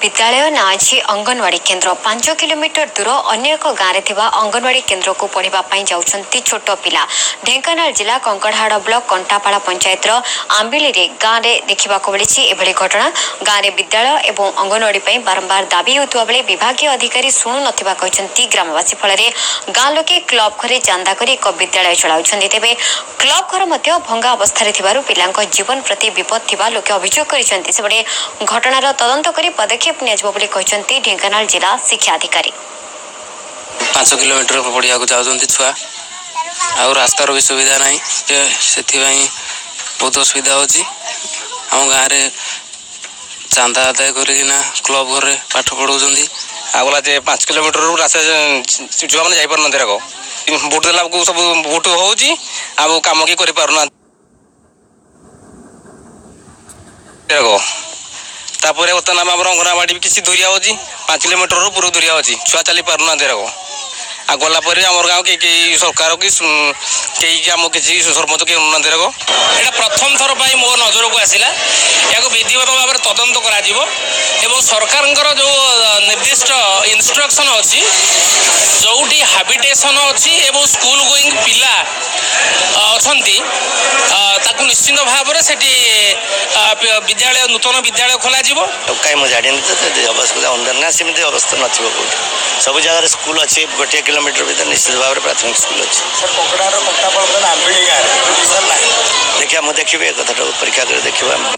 ବିଦ୍ୟାଳୟ ନା ଅଛି ଅଙ୍ଗନବାଡ଼ି କେନ୍ଦ୍ର। 5 କିଲୋମିଟର ଦୂର ଅନ୍ୟ ଏକ ଗାଁରେ ଥିବା ଅଙ୍ଗନବାଡ଼ି କେନ୍ଦ୍ରକୁ ପଢ଼ିବା ପାଇଁ ଯାଉଛନ୍ତି ଛୋଟ ପିଲା। ଢେଙ୍କାନାଳ ଜିଲ୍ଲା କଙ୍କଡ଼ାହାଡ଼ ବ୍ଲକ କଣ୍ଟାପାଳ ପଞ୍ଚାୟତର ଆମ୍ବିଳିରେ ଗାଁରେ ଦେଖିବାକୁ ମିଳିଛି ଏଭଳି ଘଟଣା। ଗାଁରେ ବିଦ୍ୟାଳୟ ଏବଂ ଅଙ୍ଗନବାଡ଼ି ପାଇଁ ବାରମ୍ବାର ଦାବି ହେଉଥିବା ବେଳେ ବିଭାଗୀୟ ଅଧିକାରୀ ଶୁଣୁନଥିବା କହିଛନ୍ତି ଗ୍ରାମବାସୀ। ଫଳରେ ଗାଁ ଲୋକେ କ୍ଲବ ଘରେ ଚାନ୍ଦା କରି ଏକ ବିଦ୍ୟାଳୟ ଚଳାଉଛନ୍ତି। ତେବେ କ୍ଲବ ଘର ମଧ୍ୟ ଭଙ୍ଗା ଅବସ୍ଥାରେ ଥିବାରୁ ପିଲାଙ୍କ ଜୀବନ ପ୍ରତି ବିପଦ ଥିବା ଲୋକେ ଅଭିଯୋଗ କରିଛନ୍ତି। ସେପଟେ ଘଟଣାର ତଦନ୍ତ କରି ପଦକ୍ଷେପ ନିଆଯିବ ବୋଲି କହିଛନ୍ତି ଢେଙ୍କାନାଳ ଜିଲ୍ଲା ଶିକ୍ଷାଧିକାରୀ। 5 କିଲୋମିଟର ପଢ଼ିବାକୁ ଯାଉଛନ୍ତି ଛୁଆ, ଆଉ ରାସ୍ତାର ବି ସୁବିଧା ନାହିଁ ଯେ, ସେଥିପାଇଁ ବହୁତ ଅସୁବିଧା ହେଉଛି। ଆମ ଗାଁରେ ଚାନ୍ଦା ଆଦାୟ କରିକିନା କ୍ଲବ ଘରେ ପାଠ ପଢ଼ଉଛନ୍ତି। ଆଉ ଗଲା ଯେ 5 କିଲୋମିଟରରୁ ରାସ୍ତା ଛୁଆମାନେ ଯାଇପାରୁନାହାନ୍ତି। ଏରାକ ଭୋଟ ଦେଲାକୁ ସବୁ ଭୋଟ ହେଉଛି, ଆଉ କାମ କି କରିପାରୁନାହାନ୍ତି ଏରାକ। ତାପରେ ବର୍ତ୍ତମାନ ଆମର ଅଙ୍ଗନବାଡ଼ି ବି କିଛି ଦୂରିଆ ହେଉଛି, 5 କିଲୋମିଟରରୁ ପୁରା ଦୂରିଆ ଅଛି। ଛୁଆ ଚାଲି ପାରୁନାହାନ୍ତି ଏରାକ। ଆଉ ଗଲା ପରେ ଆମର ଗାଁ କେହି କେହି ସରକାର କି କେହି କି ଆମ କିଛି ସରପଞ୍ଚ କେହି ଉନ୍ନତି ଏରାକ। ଏଇଟା ପ୍ରଥମ ଥର ପାଇଁ ମୋ ନଜରକୁ ଆସିଲା। ଏହାକୁ ବିଧିବଦ୍ଧ ଭାବରେ ତଦନ୍ତ କରାଯିବ ଏବଂ ସରକାରଙ୍କର ଯେଉଁ ନିର୍ଦ୍ଦିଷ୍ଟ ଇନଷ୍ଟ୍ରକ୍ସନ୍ ଅଛି, ଯେଉଁଠି ହାବିଟେସନ୍ ଅଛି ଏବଂ ସ୍କୁଲ ଗୋଇଂ ପିଲା ଅଛନ୍ତି, ତାକୁ ନିଶ୍ଚିନ୍ତ ଭାବରେ ସେଠି ବିଦ୍ୟାଳୟ, ନୂତନ ବିଦ୍ୟାଳୟ ଖୋଲାଯିବ। ଆଉ କାହିଁ ମୁଁ ଜାଣିନି ତ। ଯଦି ଅବସ୍ଥା ଅନୁଦାନ ନା, ସେମିତି ଅବସ୍ଥା ନଥିବ କେଉଁଠି। ସବୁ ଜାଗାରେ ସ୍କୁଲ ଅଛି। 1 କିଲୋମିଟର ଭିତରେ ନିଶ୍ଚିତ ଭାବରେ ପ୍ରାଥମିକ ସ୍କୁଲ ଅଛି। କଙ୍କଡ଼ାର କଣ୍ଟାପାଳ ଆମ୍ବିଳି ଗାଁରେ ନାହିଁ। ଦେଖିବା, ମୁଁ ଦେଖିବି, ଏ କଥାଟାକୁ ପରୀକ୍ଷା କରି ଦେଖିବା ଆମେ।